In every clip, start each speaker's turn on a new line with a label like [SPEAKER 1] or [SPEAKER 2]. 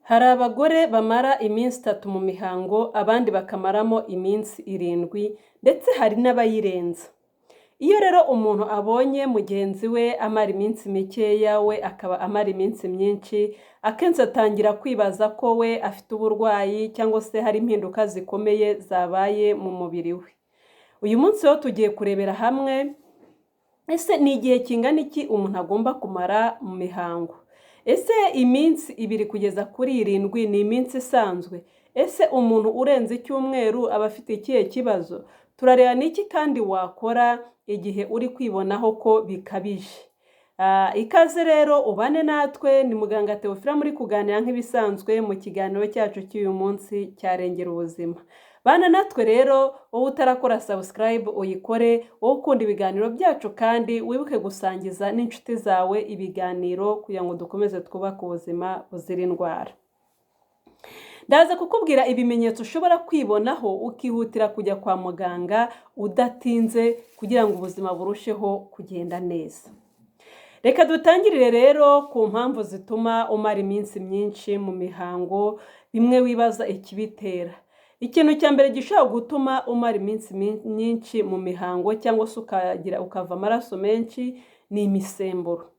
[SPEAKER 1] Hari abagore bamara iminsi 3 mu mihango, abandi bakamaramo iminsi 7, ndetse hari n'abayirenza. Iyo rero umuntu abonye mugenzi we amara iminsi mikeya, we akaba amara iminsi myinshi, akenshi atangira kwibaza ko we afite uburwayi cyangwa se hari impinduka zikomeye zabaye mu mubiri we. Uyu munsi rero tugiye kurebera hamwe ese ni igihe kingana iki umuntu agomba kumara mu mihango? Ese iminsi 2 kugeza kuri 7 ni iminsi isanzwe? Ese umuntu urenze icyumweru aba afite ikihe kibazo? Turareba n'iki kandi wakora igihe uri kwibonaho ko bikabije. Ikaze rero ubane natwe, ni muganga Theophile muri kuganira nk'ibisanzwe mu kiganiro cyacu cy'uyu munsi cyarengera ubuzima. Bana natwe rero, wowe utarakora subscribe uyikore, wowe ukunda ibiganiro byacu kandi wibuke gusangiza n'inshuti zawe ibiganiro kugira ngo dukomeze twubake ubuzima buzira indwara. Ndaza kukubwira ibimenyetso ushobora kwibonaho ukihutira kujya kwa muganga udatinze kugira ngo ubuzima burusheho kugenda neza. Reka dutangirire rero ku mpamvu zituma umara iminsi myinshi mu mihango, bimwe wibaza ikibitera. Ikintu cya mbere gishobora gutuma umara iminsi myinshi mu mihango cyangwa se ukagira ukava amaraso menshi ni imisemburo.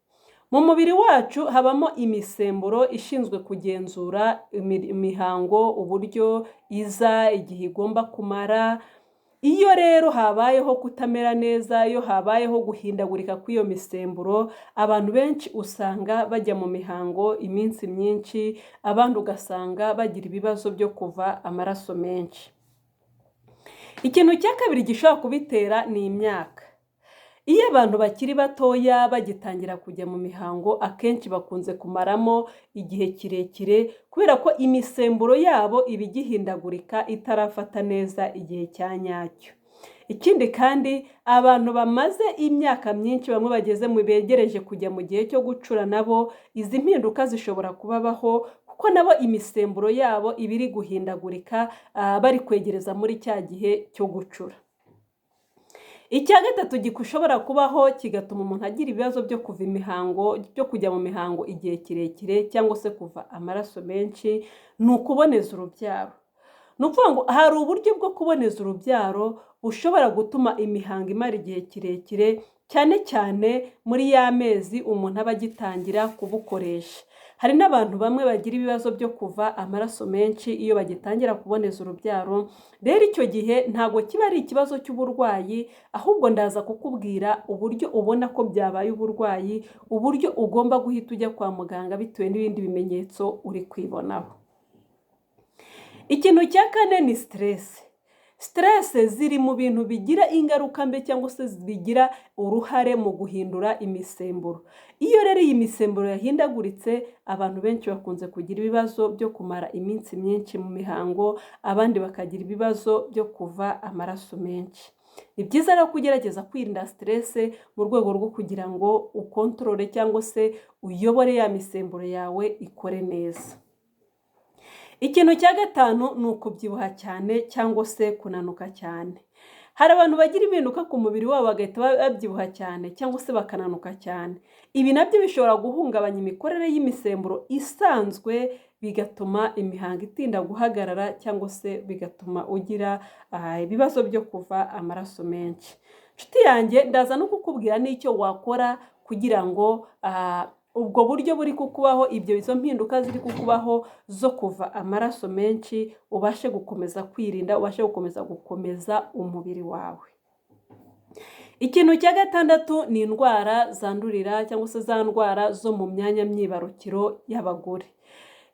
[SPEAKER 1] Mu mubiri wacu habamo imisemburo ishinzwe kugenzura imihango, uburyo iza, igihe igomba kumara. Iyo rero habayeho kutamera neza, iyo habayeho guhindagurika kw'iyo misemburo, abantu benshi usanga bajya mu mihango iminsi myinshi, abandi ugasanga bagira ibibazo byo kuva amaraso menshi. Ikintu cya kabiri gishobora kubitera ni imyaka. Iyo abantu bakiri batoya bagitangira kujya mu mihango, akenshi bakunze kumaramo igihe kirekire kubera ko imisemburo yabo iba igihindagurika itarafata neza igihe cya nyacyo. Ikindi kandi abantu bamaze imyaka myinshi, bamwe bageze mu begereje kujya mu gihe cyo gucura, nabo izi mpinduka zishobora kubabaho kuko nabo imisemburo yabo iba iri guhindagurika, bari kwegereza muri cya gihe cyo gucura. Icya gatatu gishobora kubaho kigatuma umuntu agira ibibazo byo kuva imihango, byo kujya mu mihango igihe kirekire cyangwa se kuva amaraso menshi, ni ukuboneza urubyaro. Ni ukuvuga ngo hari uburyo bwo kuboneza urubyaro bushobora gutuma imihango imara igihe kirekire, cyane cyane muri ya mezi umuntu aba agitangira kubukoresha. Hari n'abantu bamwe bagira ibibazo byo kuva amaraso menshi iyo bagitangira kuboneza urubyaro, rero icyo gihe ntabwo kiba ari ikibazo cy'uburwayi, ahubwo ndaza kukubwira uburyo ubona ko byabaye uburwayi, uburyo ugomba guhita ujya kwa muganga bitewe n'ibindi bimenyetso uri kwibonaho. Ikintu cya kane ni stress. Stress ziri mu bintu bigira ingaruka mbi cyangwa se bigira uruhare mu guhindura imisemburo. Iyo rero iyi misemburo yahindaguritse, abantu benshi bakunze kugira ibibazo byo kumara iminsi myinshi mu mihango, abandi bakagira ibibazo byo kuva amaraso menshi. Ni byiza rero kugerageza kwirinda stress mu rwego rwo kugira ngo ukontorore cyangwa se uyobore ya misemburo yawe ikore neza. Ikintu cya gatanu ni ukubyibuha cyane cyangwa se kunanuka cyane. Hari abantu bagira impinduka ku mubiri wabo bagahita babyibuha cyane cyangwa se bakananuka cyane. Ibi nabyo bishobora guhungabanya imikorere y'imisemburo isanzwe, bigatuma imihango itinda guhagarara cyangwa se bigatuma ugira ibibazo byo kuva amaraso menshi. Nshuti yanjye, ndaza no kukubwira n'icyo wakora kugira ngo ubwo buryo buri kukubaho, ibyo izo mpinduka ziri kukubaho zo kuva amaraso menshi, ubashe gukomeza kwirinda, ubashe gukomeza umubiri wawe. Ikintu cya gatandatu ni indwara zandurira cyangwa se za ndwara zo mu myanya myibarukiro y'abagore.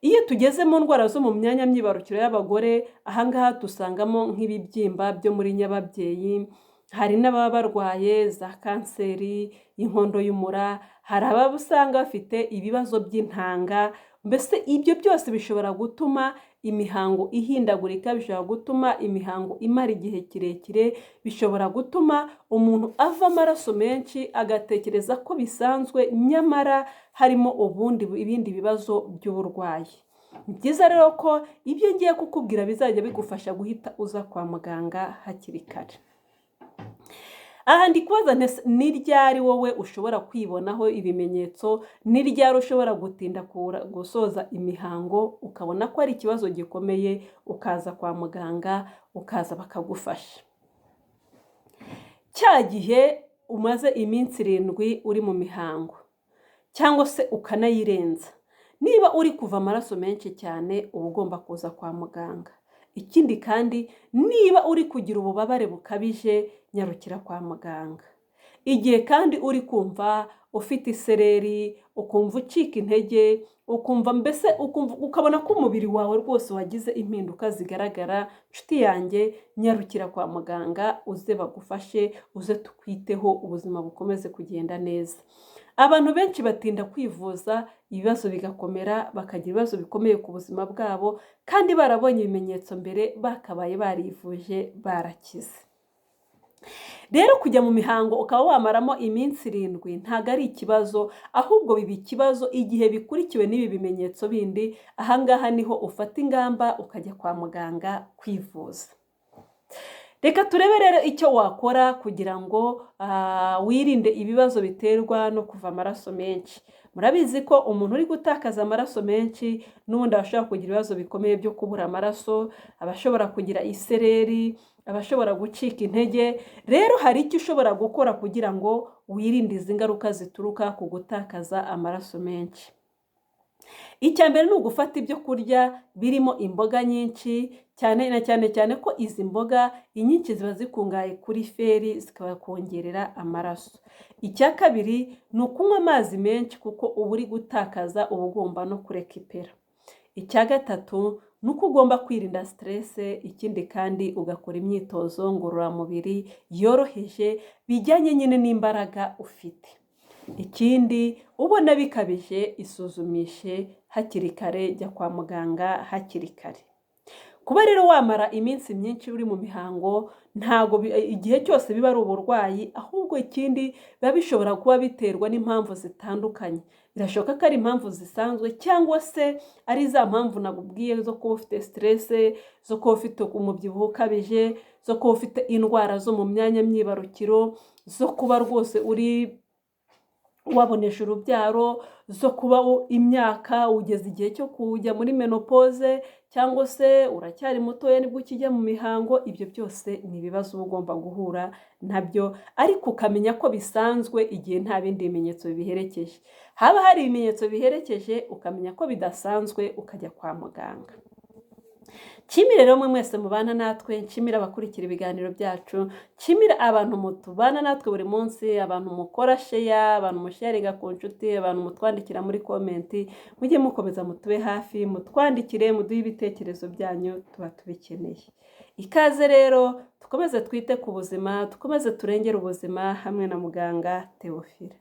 [SPEAKER 1] Iyo tugeze mu ndwara zo mu myanya myibarukiro y'abagore, ahangaha dusangamo nk'ibibyimba byo muri nyababyeyi, hari n'ababa barwaye za kanseri y'inkondo y'umura, hari ababa usanga bafite ibibazo by'intanga, mbese ibyo byose bishobora gutuma imihango ihindagurika, bishobora gutuma imihango imara igihe kirekire, bishobora gutuma umuntu ava amaraso menshi agatekereza ko bisanzwe, nyamara harimo ubundi ibindi bibazo by'uburwayi. Ni byiza rero ko ibyo ngiye kukubwira bizajya bigufasha guhita uza kwa muganga hakiri kare. Aha ndi kubaza nti ese ni ryari wowe ushobora kwibonaho ibimenyetso? Ni ryari ushobora gutinda gusoza imihango ukabona ko ari ikibazo gikomeye, ukaza kwa muganga, ukaza bakagufasha? Cya gihe umaze iminsi 7 uri mu mihango cyangwa se ukanayirenza, niba uri kuva amaraso menshi cyane, uba ugomba kuza kwa muganga. Ikindi kandi, niba uri kugira ububabare bukabije, nyarukira kwa muganga. Igihe kandi uri kumva ufite isereri, ukumva ucika intege, ukumva mbese ukabona ko umubiri wawe rwose wagize impinduka zigaragara, nshuti yanjye, nyarukira kwa muganga, uze bagufashe, uze tukwiteho, ubuzima bukomeze kugenda neza. Abantu benshi batinda kwivuza, ibibazo bigakomera, bakagira ibibazo bikomeye ku buzima bwabo, kandi barabonye ibimenyetso mbere, bakabaye barivuje, barakize. Rero kujya mu mihango ukaba wamaramo iminsi 7 ntabwo ari ikibazo, ahubwo biba ikibazo igihe bikurikiwe n'ibi bimenyetso bindi. Ahangaha niho ufata ingamba ukajya kwa muganga kwivuza. Reka turebe rero icyo wakora kugira ngo wirinde ibibazo biterwa no kuva amaraso menshi. Murabizi ko umuntu uri gutakaza amaraso menshi n'ubundi aba ashobora kugira ibibazo bikomeye byo kubura amaraso, aba ashobora kugira isereri, aba ashobora gucika intege. Rero hari icyo ushobora gukora kugira ngo wirinde izi ngaruka zituruka ku gutakaza amaraso menshi. Icya mbere ni ugufata ibyo kurya birimo imboga nyinshi cyane, na cyane cyane ko izi mboga inyinshi ziba zikungahaye kuri fer, zikakongerera amaraso. Icya kabiri ni ukunywa amazi menshi, kuko uba uri gutakaza, uba ugomba no kurekipera. Icya gatatu ni uko ugomba kwirinda stress. Ikindi kandi ugakora imyitozo ngororamubiri yoroheje, bijyanye nyine n'imbaraga ufite. Ikindi, ubona bikabije, isuzumishe hakiri kare, jya kwa muganga hakiri kare. Kuba rero wamara iminsi myinshi uri mu mihango, ntabwo igihe cyose biba ari uburwayi, ahubwo ikindi biba bishobora kuba biterwa n'impamvu zitandukanye. Birashoboka ko ari impamvu zisanzwe, cyangwa se ari za mpamvu nakubwiye zo kuba ufite stress, zo kuba ufite umubyibuho ukabije, zo kuba ufite indwara zo mu myanya myibarukiro, zo kuba rwose uri wabonesha urubyaro, zo kuba imyaka ugeze igihe cyo kujya muri ménopause, cyangwa se uracyari mutoya nibwo ukijya mu mihango. Ibyo byose ni ibibazo uba ugomba guhura nabyo, ariko ukamenya ko bisanzwe igihe nta bindi bimenyetso bibiherekeje. Haba hari ibimenyetso biherekeje, ukamenya ko bidasanzwe, ukajya kwa muganga. Nshimire rero mwe mwese mubana natwe, nshimire abakurikira ibiganiro byacu, nshimire abantu mutubana natwe buri munsi, abantu mukora share, abantu musharinga ku nshuti, abantu mutwandikira muri comment. Mujye mukomeza mutube hafi, mutwandikire, muduhe ibitekerezo byanyu, tuba tubikeneye. Ikaze rero, dukomeze twite ku buzima, dukomeze turengere ubuzima hamwe na muganga Theophile.